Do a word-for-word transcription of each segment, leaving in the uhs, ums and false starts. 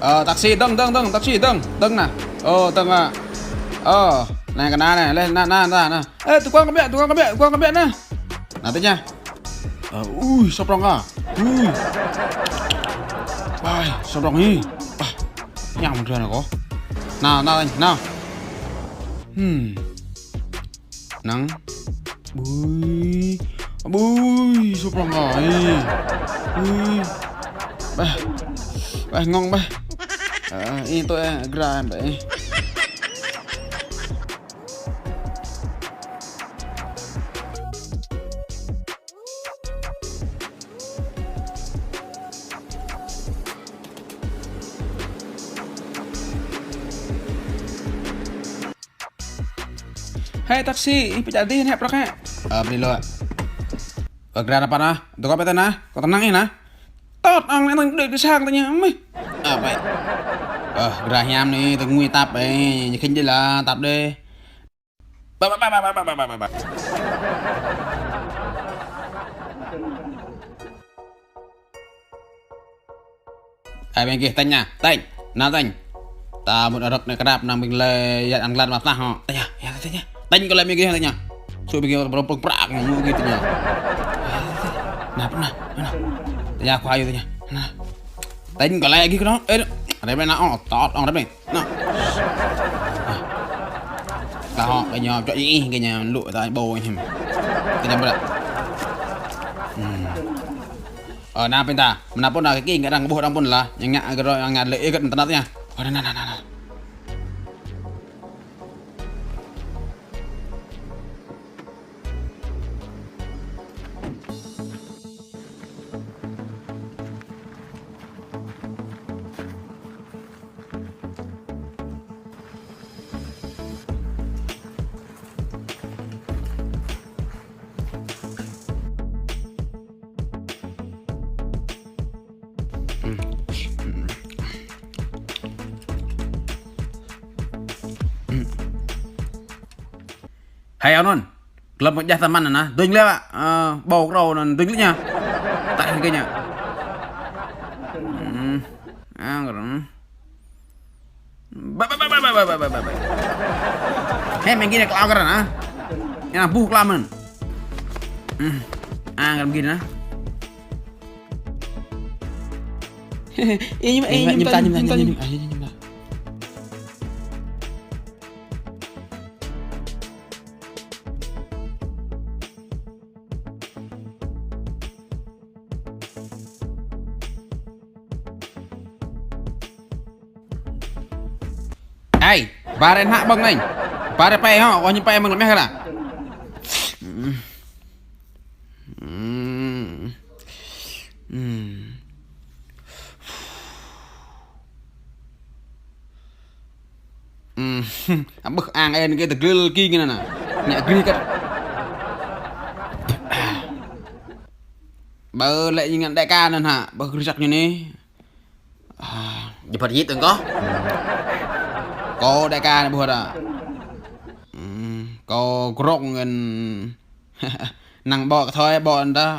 Ơ, taxi, dơ̆ng, dơ̆ng, dơ̆ng, taxi, dơ̆ng, dơ̆ng anai. Ơ, dơ̆ng ah. Ơ, anai kơ anai anai, lĕ anai, anai, anai, anai. Ơ, tơguang kơ ƀiă, tơguang kơ ƀiă, tơguang kơ ƀiă anai. Anai tơña. Ơ, ui, sop rong ah. Ui. Bai, sop rong hĭ. Bah, ñam mơ̆n anai kâo. Anai, anai, anai. Hmm. Năng. Bui. Bui, sop rong ah. Bui. Bah. Bah, ngŏng bah. Ơ, ih tui, ơ, gra em ƀĕ. Hei taxi, ih pơčah dih nĕ prăk hĕ. Ơ, bơni lu. Kơ gra anăp anai, dŏ kơ pĕ tơ anai, kơ tơnăng ih anai. Tơt ong lĕ tơnăng đuaĭ kơ sang tơña mih. Ơ, pĕ. Ơ, gra hiam anai, tơ ngui tap, ơ, ñu khĭn dih lah, tap dih. Ba, ba, ba. Ơ, ƀing gih tơña, tơña, anai tơña. Ta mŭt arăp anai krăp anăm ƀing lĕ yăt ang lăn mă tah hŏ. Tơña, yăt tơña. Tơña kơ lĕ ƀing gih tơña. Sui ƀing gih prong prong prăk mŭt gih tơña. Anai, anai, anai. Tơña kơ ayŏng tơña. Anai. Tơña kơ lĕ gih kơ anŭn. Ơ, rep anai ôh, tơt ong rep anai. Anai. Kơ hŏ, kơ ñu, čŏk ih, kơ ñu, lu ta ƀu ih hĭm. Kơ ñu ƀrăk. Hmm. Ơ, anai pơ̆n ta, mơnă pơ̆n anai kơ gih, ngă arăng ƀuh arăng pơ̆n lah, ñu ngă kơ rŏ, ngă lĕ ih kơ tơnap tơña. Ơ, anai, anai, anai, anai. Hai anŭn, glăm pơjah tơman anŭn, dơ̆ng lĕ, ơ, ƀâo krao anŭn, dơ̆ng lĕ ñu. Tah kơ ñu. Hmm, ang krao. Ba, ba, ba. Hei, mơ̆ng gih anai klao kơ anŭn. Anŭn ƀuh klao mơ̆n. Hmm, ang krao mơ̆ng gih anŭn. Ih, ñu, ih, ñu, ñu, ñu, ñu, ñu, ñu, ñu, ñu, ñu. Ai, ba rai hơnăk ƀơ̆ng anai. Ba rai pĕ hŏ, kơ ñu pĕ mơ̆ng lăm meh kơ anai. Hmm. Hmm. Hmm. Abih ang ên kơ tơglĕl kơ ñu anŭn. Ngă gri kơ. Ƀơ lĕ ñu ngăn đại ca anŭn hă, ƀơ gri săk ñu anai. À, jơpăt yit tơ̆ng kơ. Kâo đại ca anai ƀuh dah. Hmm, kâo grŏng ngăn. Năng ƀô̆ kơ thoi ƀô̆ anŭn dah.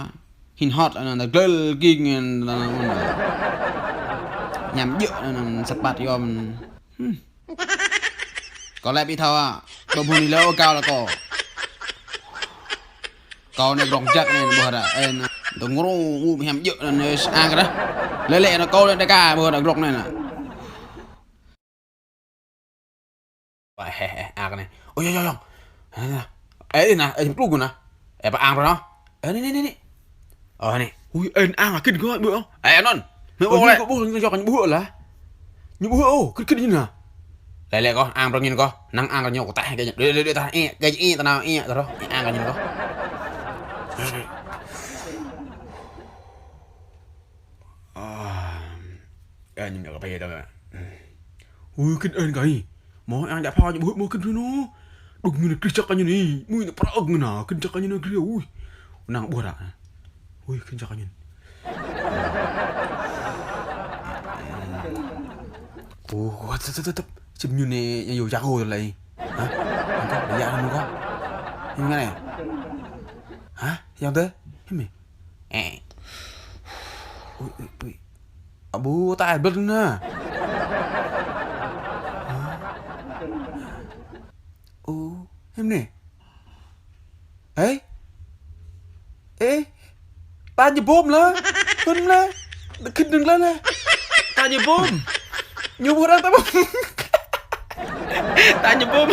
Hin hot anŭn dah glel ging anŭn dah. Ñăm djơ̆ anŭn sơpăt yom. Hmm. Kâo lĕ ƀu thâo ah. Ƀơ ƀun lĕ ôh kâo lĕ kâo. Kâo anai grŏng jak anai ƀuh dah. Ơ, anŭn. Tơ̆ng rŏng u hiam djơ̆ anŭn, ơ, ang dah. Lĕ lĕ anŭn kâo anai dah kâo ƀuh dah grŏng anai anŭn. Wah, heh, heh, ang anai. Ơ, yŏng, yŏng, yŏng. Anai, anai. Ơ, anai, ơ, ñu pluk anai. Ơ, pơ ang pơ anŭn. Ơ, anai, anai, anai, anai. Ơ, anai. Ui, ơ, ang akĭn kơ ƀuh. Ơ, anŭn. Ñu ƀuh lĕ. Ƀuh, ñu yŏk, ñu ƀuh lah. Ñu ƀuh, ơ, kĭt, kĭt ñu anai. Lĕ, lĕ kâo, ang prong ñu kâo. Năng ang kơ ñu kâo tah kơ ñu. Lĕ, lĕ, lĕ, tah, ih, kơ ih, tơnao, ih, tơrô. Ih, ang kơ ñu kâo. Ơ, ñu mă kơ pĕ tơ̆ng. Ui, kĭn ơn kơ ih. Mơ̆ ang jak phao ñu ƀuh mơ̆ kĭn anŭn. Đŭk ñu anai gri jak kơ ñu anai. Mui anai prăk ñu anai. Kĭn jak kơ ñu anai gri, ui. Năng ƀuh dah. Ui, kĭn jak kơ ñu. Ui, tơ̆p, tơ̆p, tơ̆p, tơ̆p. Čim ñu anai, ñu yua jak hô tơlơi. Hă? Yang kâo, yang anŭn kâo. Yang anai. Hă? Yang tơ? Hĭ mơ̆? Ơ. Ui, ui, ui. Abu, tai blơ̆t anai. Ơ, hiư̆m anai? Ê? Ê? Ta ñu bôm lah. Khĭn lah. Khĭn đơ̆ng lah lah. Ta ñu bôm. Ñu bôm ră ta bôm. Ta ñu bôm.